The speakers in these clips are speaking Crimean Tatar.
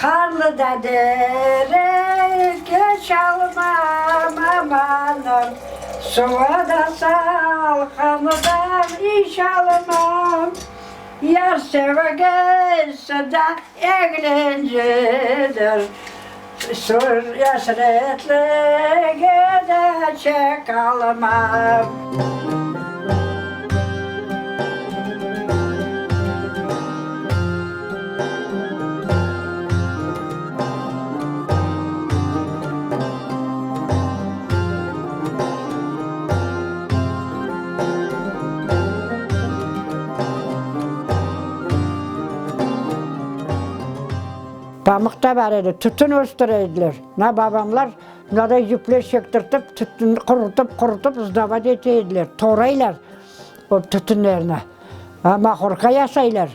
Qarlı da dere keçalmam, amanım, Suva da salqından içalmam. Yar sevgisi de eglencedir, Söz esretligi de çekalmam. Pamıq da bar edi, tütün östüre ediler. Mına babamlar mınaday yipler çektirtip, tütünni qurutıp, qurutıp sdavat ete ediler, toraylar o tütünlerni. Mahurka yasaylar.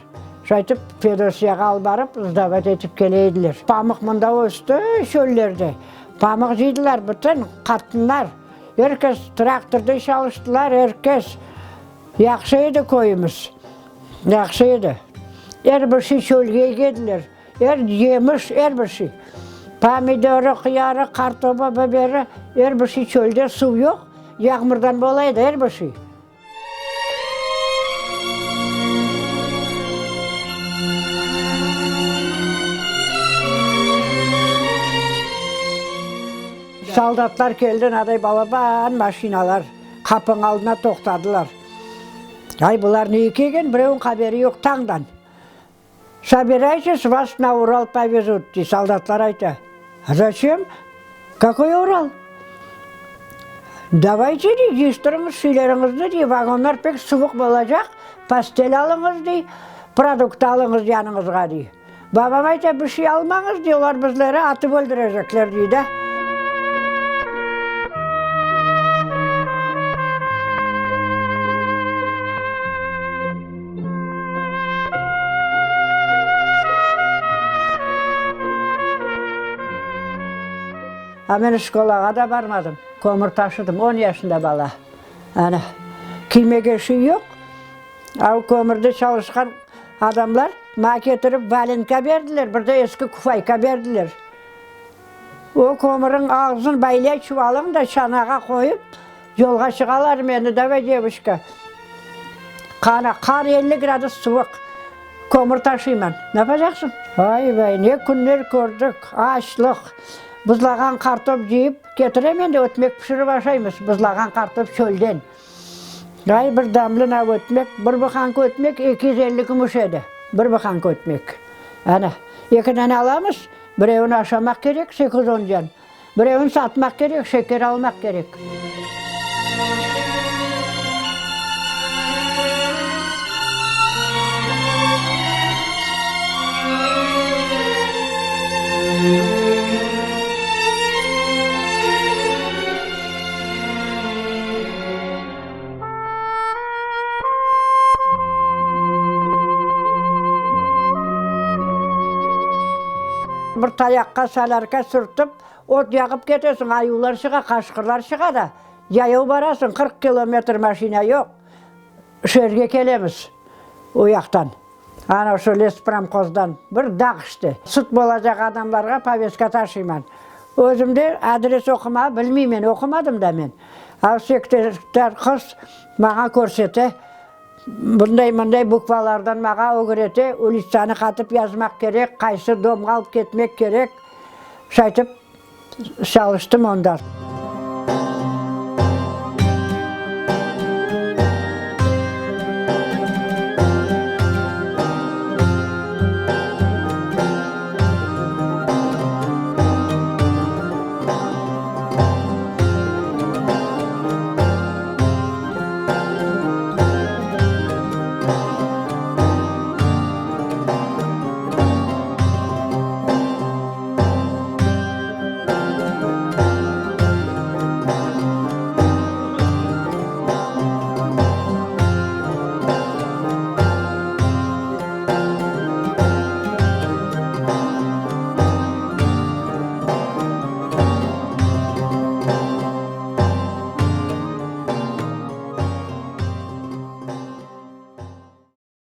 Şaytip Fedosiyağa alıp barıp, sdavat etip kele ediler. Pamıq mında östi, çöllerde. Pamıq cıydılar bütün qatınlar. Er kes traktorda çalıştılar, er kes. Yahşı edi köyümiz, yahşı edi. Er bir şey çölge egediler, er yemiş, er bir şey. Pomidorı, hıyarı, qartobı, biberi, er bir şey çölde, suv yoq, yağmurdan bola edi er bir şey. Soldatlar keldi, naday balaban maşinalar. Qapıñ aldına toqtadılar. Ay, bular nege kelgen, birevniñ haberi yoq, tañdan. Sobiraytes, vas na Ural povezut, dey, soldatlar ayta. Zaçem? Kakoy Ural? Davayte, dey, cıyıştırıñız şeyleriñizni, dey, vagonlar pek suvuq bolacaq, postel alıñız, dey, produkt alıñız yanıñızğa, dey. Babam ayta, bir şey almañız, dey, olar bizleri atıp öldürecekler, dey da. A men şkolağa da barmadım, kömür taşıdım, on yaşında bala. Ana, kiymege şey yoq. A o kömürde çalışqan adamlar maña ketirip valenka berdiler, bir de eski kufayka berdiler. O kömüriñ ağzın baylay çuvalın da çanağa qoyıp, yolğa çıqalar meni, davay, devuşka. Qara, qar 50 gradus suvuq, kömür taşıyman. Ne yapacaqsıñ? Vay-vay, ne künler kördik, açlıq. Buzlağan qartop cıyıp ketirem endi, ötmek pişirip aşaymız, buzlağan qartop çölden. Ğay bir damlı nav ötmek, bir bıhanka ötmek 250 kümüş edi, bir bıhanka ötmek. Ana, eki dane alamız, birevini aşamaq kerek, 8-on can, birevini satmaq kerek, şeker almaq kerek. Bir tayaqqa solârka sürtip, ot yağıp ketesiñ, ayuvlar çığa, qaşqırlar çığa da, yayav barasıñ, 40 kilometr maşina yoq, şeerge kelemiz o yaqtan. Ana şu lespromhozdan, bir dağ işte. Sud bolacaq adamlarğa poveska taşıyman. Özüm de adres oqumağa bilmeymen, oqumadım da men. A sekretar qız maña körsete, bunday-mınday bukvalardan maña ögrete, ulitsanı qatıp yazmaq kerek, qaysı domğa alıp ketmek kerek. Şaytip çalıştım onda.